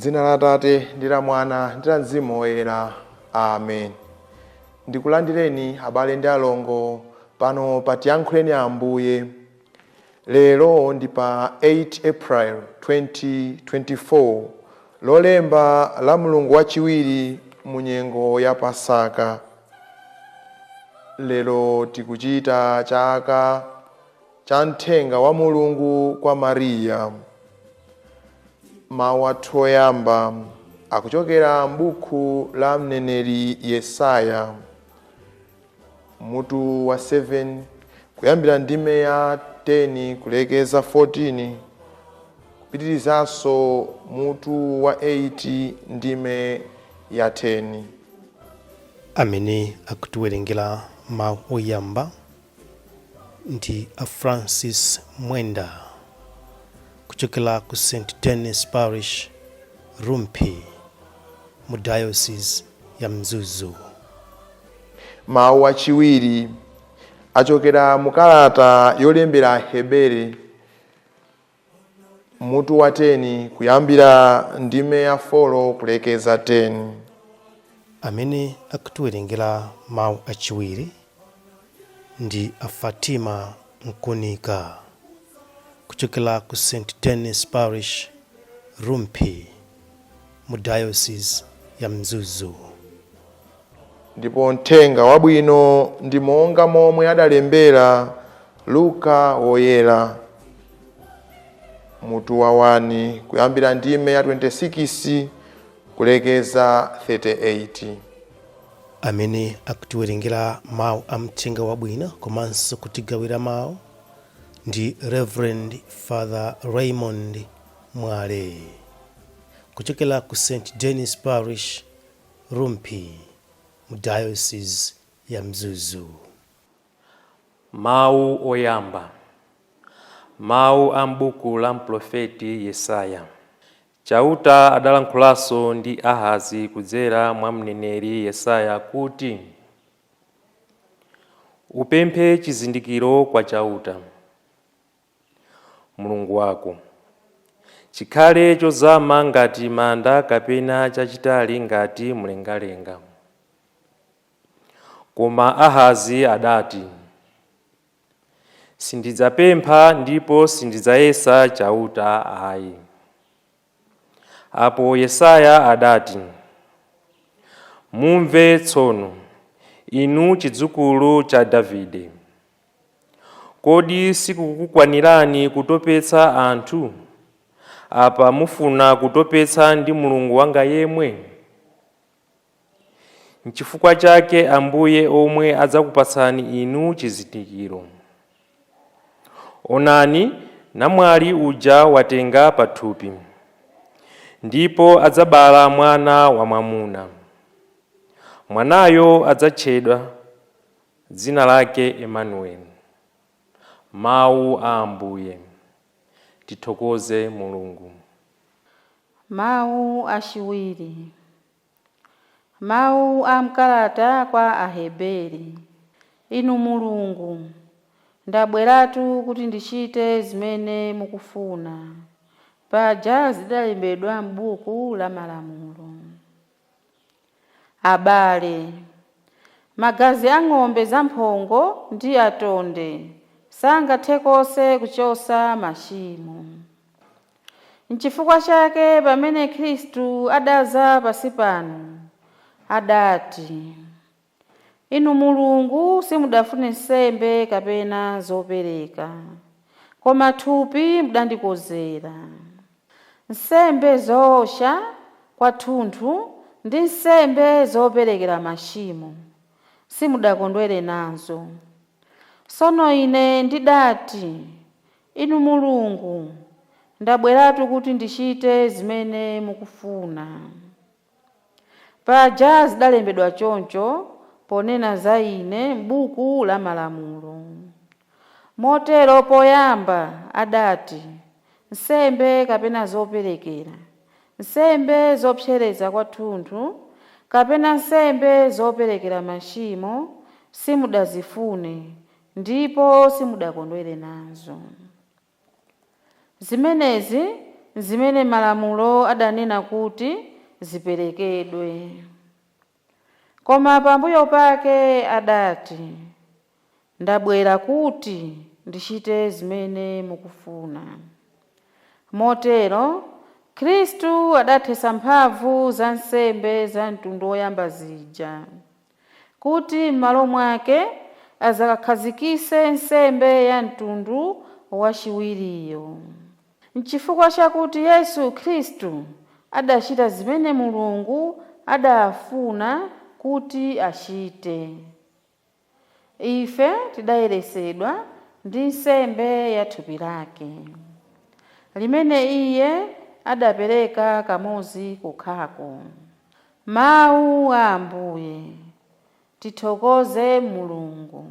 M'dzina la Atate ndi la Mwana ndi la Mzimu Woyera, amen. Ndikulandireni abale ndi alongo pano pa Tiyankhuleni Ambuye. Lero ndi pa 8 April 2024, Lolemba la mulungu wachiwiri mu nyengo ya Pasaka. Lero tikuchita chaka cha mthenga wa Mulungu kwa Mariya. Mawu athu oyamba akuchokera m'buku la mneneri Yesaya, mutu wa 7, kuyambira ndime ya 10 kulekeza 14, kupitirizanso mutu wa 8 ndime ya 10. Amene akutiwerengera mawu oyamba ndi a Francis Mwenda kuchokera ku St Denis Parish, Rumphi, mu Diocese ya Mzuzu. Mawu achiwiri achokera mu kalata yolembera Ahebere, mutu wa 10, kuyambira ndime ya 4 kulekeza 10. Amene akutiwerengera mawu achiwiri ndi a Fatima Nkunika kuchokera ku St Denis Parish, Rumphi, mu Diocese ya Mzuzu. Ndipo mthenga wabwino ndi monga momwe adalembera Luka Woyera, mutu wa 1, kuyambira ndime ya 26 kulekeza 38. Amene akutiwerengera mawu a mthenga wabwino komanso kutigawira mawu ndi Reverend Father Raymond Mwale kuchokera ku St Denis Parish, Rumphi, mu Diocese ya Mzuzu. Mawu oyamba, mawu a m'buku la mprofeti Yesaya. Chauta adalankhulanso ndi Ahazi kudzera mwa mneneri Yesaya kuti, upemphe chizindikiro kwa Chauta Mulungu wako, chikhale chozama ngati manda kapena chachitali ngati mlengalenga. Koma Ahazi adati, sindidzapempha ndipo sindidzayesa Chauta ayi. Apo Yesaya adati, mumve tsono, inu chidzukulu cha Davide. Kodi sikukukwanirani kutopetsa anthu? Apa mufuna kutopetsa ndi Mulungu wanga yemwe? Nchifukwa chake Ambuye omwe adzakupatsani inu chizindikiro. Onani, namwali uja watenga pathupi, ndipo adzabala mwana wamwamuna. Mwanayo adzatchedwa dzina lake Emanueli. Mawu a Ambuye. Tithokoze Mulungu. Mawu achiwiri, mawu a mkalata kwa Aheberi. Inu Mulungu, ndabweratu kuti ndichite zimene mukufuna, paja zidalembedwa m'buku la malamulo. Abale, magazi a ng'ombe zamphongo ndi atonde sangathe konse kuchotsa machimo. Nchifukwa chake pamene Khristu adaza pansi pano, adati, Inu Mulungu simudafune nsembe kapena zopereka, koma thupi mudandikonzera. Nsembe zoosha kwathunthu ndi nsembe zoperekera machimo simudakondwere nazo. Tsono ine ndidati, Inu Mulungu, ndabweratu kuti ndichite zimene mukufuna. Paja zidalembedwa choncho ponena za ine m'buku la malamulo. Motero poyamba adati, nsembe kapena zoperekera, nsembe zopsereza kwathunthu, kapena nsembe zoperekera machimo simudazifune ndipo simudakondwere nazo. Zimenezi zimene malamulo adanena kuti ziperekedwe. Koma pambuyo pake adati, ndabwera kuti ndichite zimene mukufuna. Motero Khristu adathetsa mphamvu za nsembe za mtundu woyamba zija, kuti m'malo mwake azakakhazikitse nsembe ya mtundu wachiwiriyo. N'chifukwa chakuti Yesu Khristu adachita zimene Mulungu adafuna kuti achite, ife tidayeretsedwa ndi nsembe ya thupi lake, limene iye adapereka kamodzi kokhako. Mawu a Ambuye. Tithokoze Mulungu.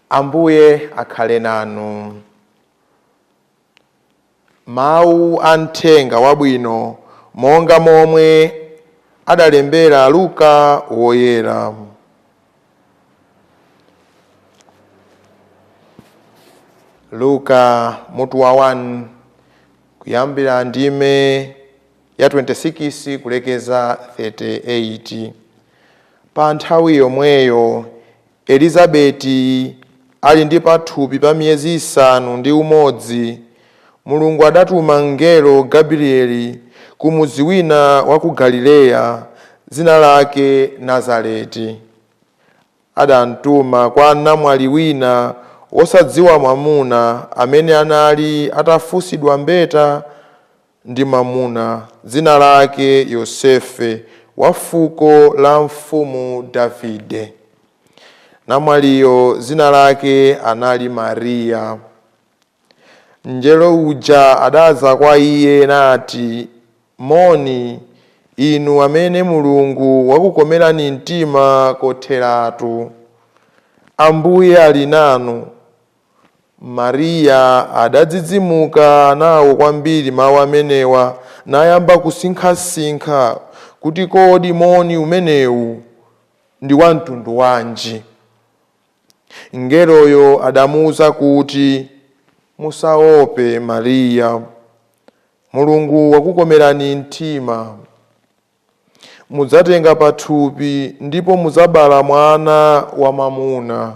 Ambuye akhale nanu. Mawu a mthenga wabwino monga momwe adalembera Luka woyera. Luka mutu wa 1 kuyambira ndime ya 26 kulekeza 38. Pa nthawi yomweyo Elizabeti ali ndi pathupi pa miyezi 6, Mulungu adatuma mngelo Gabrieli ku mudzi wina wa ku Galileya, dzina lake Nazareti. Adamtuma kwa namwali wina wosadziwa mwamuna, amene anali atafunsidwa mbeta ndi mwamuna, dzina lake Yosefe, wa fuko la mfumu Davide. Namwaliyo dzina lake anali Mariya. Mngelo uja adadza kwa iye nati, moni inu amene Mulungu wakukomerani mtima kotheratu, Ambuye ali nanu. Mariya adadzidzimuka nawo kwambiri mawu amenewa, nayamba kusinkhasinkha kuti kodi moni umenewu ndi wa mtundu wanji. Mngeloyo adamuwuza kuti, musaope Mariya, Mulungu wakukomerani mtima. Mudzatenga pathupi ndipo mudzabala mwana wamwamuna.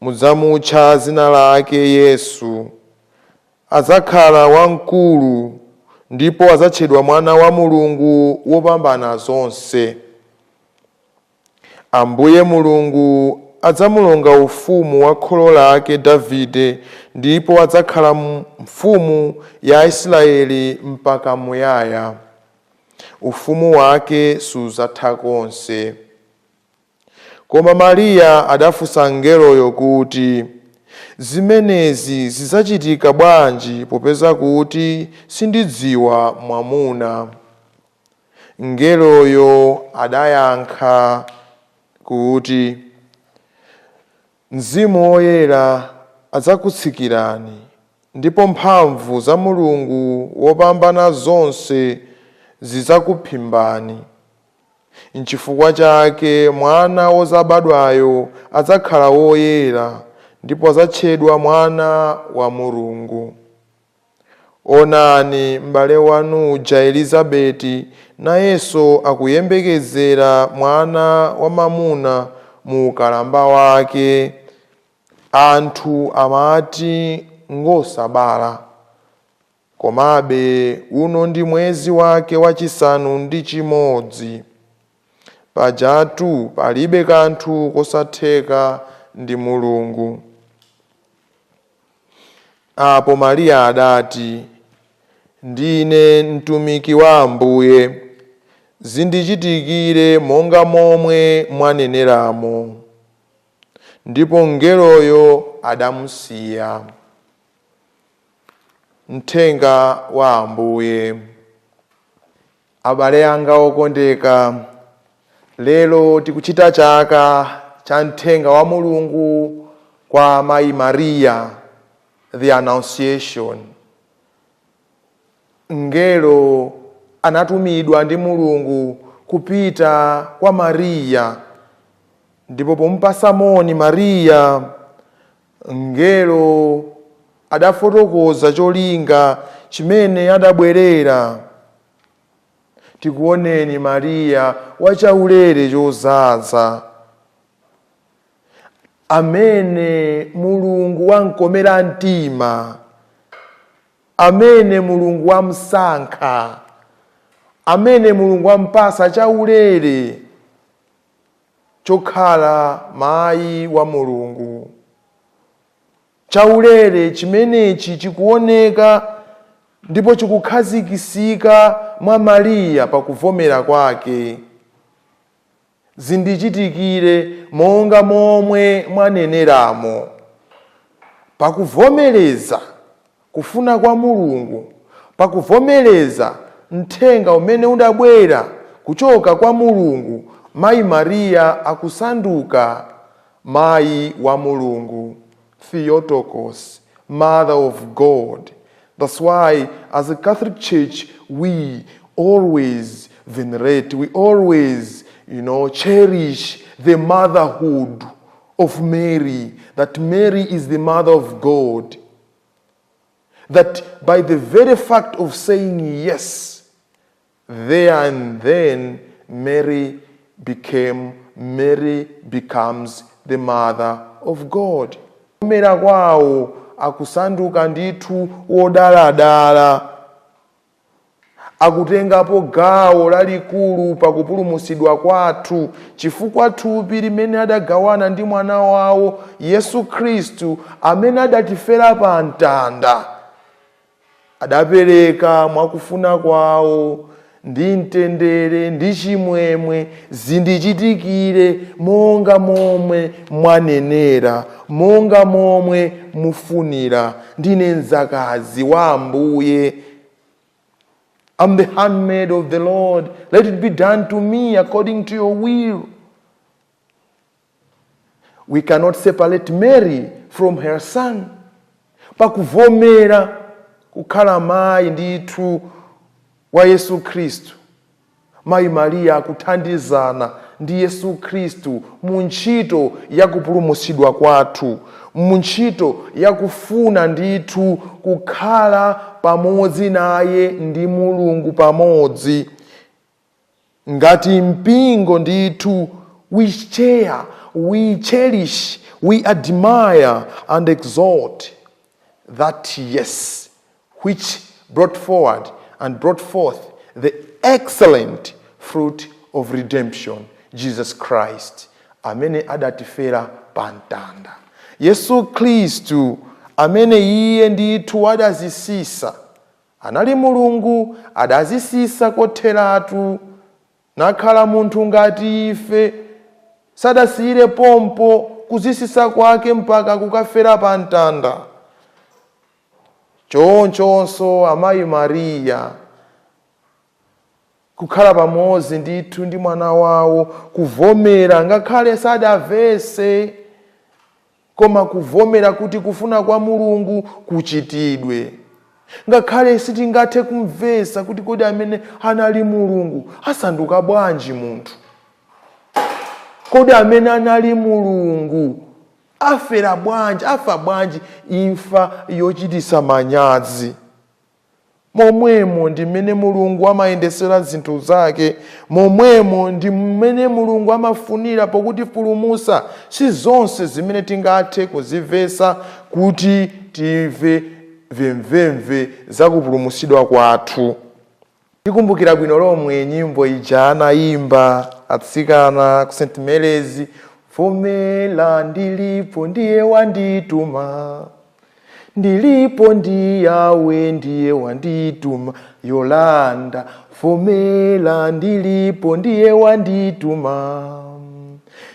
Mudzamutcha dzina lake Yesu. Adzakhala wamkulu ndipo adzatchedwa Mwana wa Mulungu wopambana zonse. Ambuye Mulungu adzamulonga ufumu wa kholo lake Davide, ndipo adzakhala mfumu ya Israeli mpaka muyaya. Ufumu wake sudzatha konse. Koma Mariya adafunsa mngeloyo kuti, zimenezi zidzachitika bwanji popeza kuti sindidziwa mwamuna? Mngeloyo adayankha kuti, Mzimu Woyera adzakutsikirani, ndipo mphamvu za Mulungu wopambana zonse zidzakuphimbani. N'chifukwa chake mwana wozabadwayo adzakhala woyera, ndipo adzatchedwa Mwana wa Mulungu. Onani, m'bale wanu uja Elizabeti nayenso akuyembekezera mwana wamwamuna mu ukalamba wake. Anthu amati ngosabala, komabe uno ndi mwezi wake wachisanu ndi chimodzi. Pajatu palibe kanthu kosatheka ndi Mulungu. Apo Mariya adati, ndine mtumiki wa Ambuye, zindichitikire monga momwe mwaneneramo. Ndipo mngeloyo adamusiya. Mthenga wa Ambuye. Abale anga okondeka, lero tikuchita chaka cha mthenga wa Mulungu kwa Mayi Mariya, the Annunciation. Mngelo anatumidwa ndi Mulungu kupita kwa Mariya, ndipo pomupasa moni Mariya, mngelo Adafotokoza cholinga chimene adabwerera. Tikuoneni Mariya wachaulere chozaza, amene Mulungu wamkomera mtima, amene Mulungu wamsankha, amene Mulungu wampasa chaulere chokhala mayi wa Mulungu. Chaulere chimenechi chikuoneka ndipo chikukhazikisika mwa Mariya pakuvomera kwake: "Zindichitikire monga momwe mwaneneramo." Pakuvomereza kufuna kwa Mulungu, pakuvomereza mthenga umene udabwera kuchoka kwa Mulungu, mayi Mariya akusanduka mayi wa Mulungu, Theotokos, Mother of God. That's why as a Catholic Church we always venerate, we always cherish the motherhood of Mary, that Mary is the mother of God, that by the very fact of saying yes, there and then Mary becomes the mother of God. Kumera kwawo akusanduka ndithu wodaladala, akutengapo gawo lalikulu pakupulumutsidwa kwathu, chifukwa thupi limene adagawana ndi mwana wawo Yesu Khristu, amene adatifera pa mtanda, adapereka mwakufuna kwawo ndi mtendere ndi chimwemwe: "Zindichitikire monga momwe mwanenera, monga momwe mufunira. Ndine mzakazi wa Ambuye. I'm the handmaid of the Lord. Let it be done to me according to your will." We cannot separate Mary from her son. Pakuvomera kukhala mayi ndithu wa Yesu Khristu, mayi Mariya akuthandizana ndi Yesu Khristu mu ntchito yakupulumutsidwa kwathu, mu ntchito yakufuna ndithu kukhala pamodzi naye ndi Mulungu pamodzi. Ngati mpingo ndithu, we share, we cherish, we admire and exalt that yes which brought forward and brought forth the excellent fruit of redemption, Jesus Christ, amene adatifera pa mtanda. Yesu Khristu amene iye ndithu adazisisa, anali Mulungu, adazisisa kotheratu nakhala munthu ngati ife. Sadasiyire pompo kuzisisa kwake mpaka kukafera pa mtanda. Chonchonso amayi Mariya kukhala pamodzi ndithu ndi mwana wawo, kuvomera ngakhale sadavese, koma kuvomera kuti kufuna kwa Mulungu kuchitidwe, ngakhale sitingathe kumvesa kuti kodi amene anali Mulungu asanduka bwanji munthu? Kodi amene anali Mulungu afera bwanji, afa bwanji imfa yochitisa manyazi? Momwemo ndi mmene Mulungu amayendesera zinthu zake, momwemo ndi mmene Mulungu amafunira pokutipulumutsa. Si zonse zimene tingathe kuzimvesa kuti timve mvemvemve zakupulumutsidwa kwathu. Tikumbukira bwino lomwe nyimbo ija anayimba atsikana ku St Mary's: "Vomera, ndilipo, ndiye wandituma, ndilipo ndi Yawe, ndiye wandituma." Yolanda: "Vomera, ndilipo, ndiye wandituma,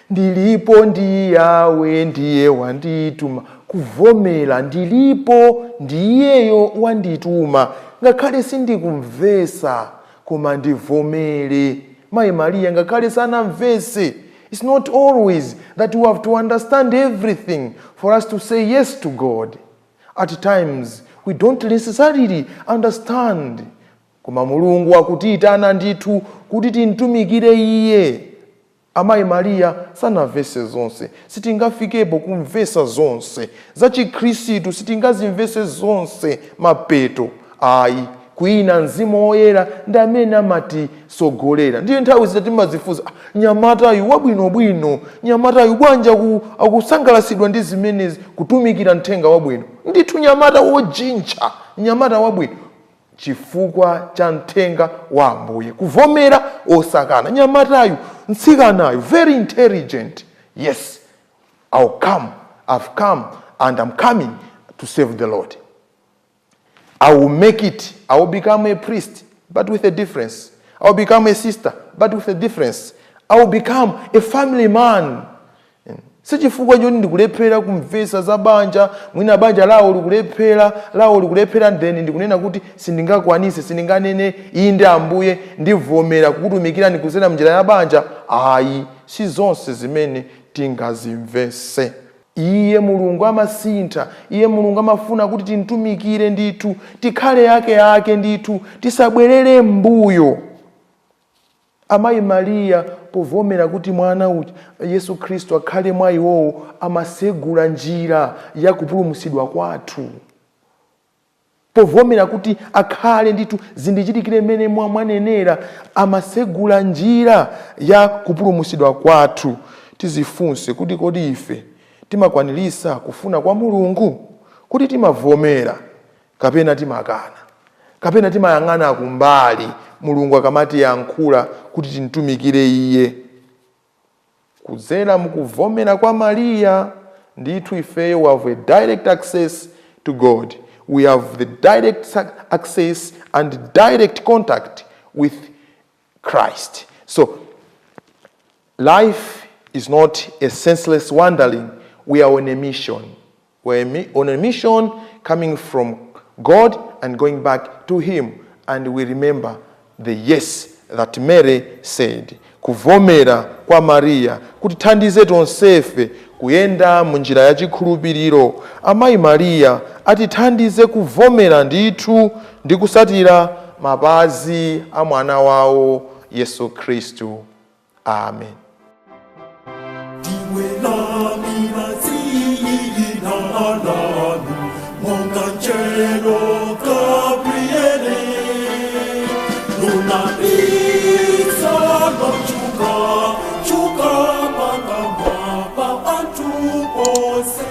ndilipo ndi Yawe, ndiye wandituma." Kuvomera, ndilipo, ndiyeyo wandituma, ngakhale sindikumvesa, koma ndivomere. Mayi Mariya ngakhale sanamvese. It's not always that we have to understand everything for us to say yes to God. At times we don't necessarily understand, koma Mulungu akutiyitana ndithu kuti timtumikire iye. Amayi Mariya sanamvese zonse. Sitingafikepo kumvesa zonse za Chikhristu, sitingazimvese zonse mapeto ayi. Kwina Mzimu Woyera ndi amene amatisogolera. Ndiye nthawi zina timazifunsa, "Ah, nyamatayu wabwinobwino, nyamatayu bwanji akusangalatsidwa ndi zimenezi, kutumikira mthenga wabwino? Ndithu nyamata wojintcha, nyamata wabwino," chifukwa cha mthenga wa Ambuye, kuvomera osakana. Nyamatayu, mtsikanayu, very intelligent. Yes, I'll come, I've come and I'm coming to save the Lord. I will make it. I will become a priest, but with a difference. I will become a sister, but with a difference. I will become a family man. Sichifukwa choti ndikulephera kumvesa za banja, mwina banja lawo likulephera, lawo likulephera, then ndikunena kuti sindingakwanise, sindinganene inde Ambuye, ndivomera kukutumikirani kuzera mnjira ya banja. Ayi, si zonse zimene tingazimvese. Iye Mulungu amasintha. Iye Mulungu amafuna kuti timtumikire ndithu, tikhale yake yake ndithu, tisabwerere mbuyo. Amayi Mariya povomera kuti mwana uja Yesu Khristu akhale mwa iwowo, amasegula njira ya kupulumutsidwa kwathu. Povomera kuti akhale ndithu, zindichitikire mmene mwanenera, amasegula njira ya kupulumutsidwa kwathu. Tizifunse kuti kodi ife timakwanirisa kufuna kwa Mulungu? Kuti timavomera kapena timakana, kapena timayang'ana kumbali Mulungu akamatiyankhula kuti timtumikire iye? Kudzera mukuvomera kwa Mariya ndithu, ifeyo we have a direct access to God. We have the direct access and direct contact with Christ. So life is not a senseless wandering. We are on a mission. We're on a mission coming from God and going back to him, and we remember the yes that Mary said. Kuvomera kwa Mariya kutithandize tonsefe kuyenda munjira ya chikhulupiriro. Amayi Mariya atithandize kuvomera ndithu ndi kusatira mapazi a mwana wawo Yesu Khristu. Amen. Ndiwelamira dzina lanu monga Angelo Gabriele lunabisa lomchuka chuka pangamba pa anthu onse.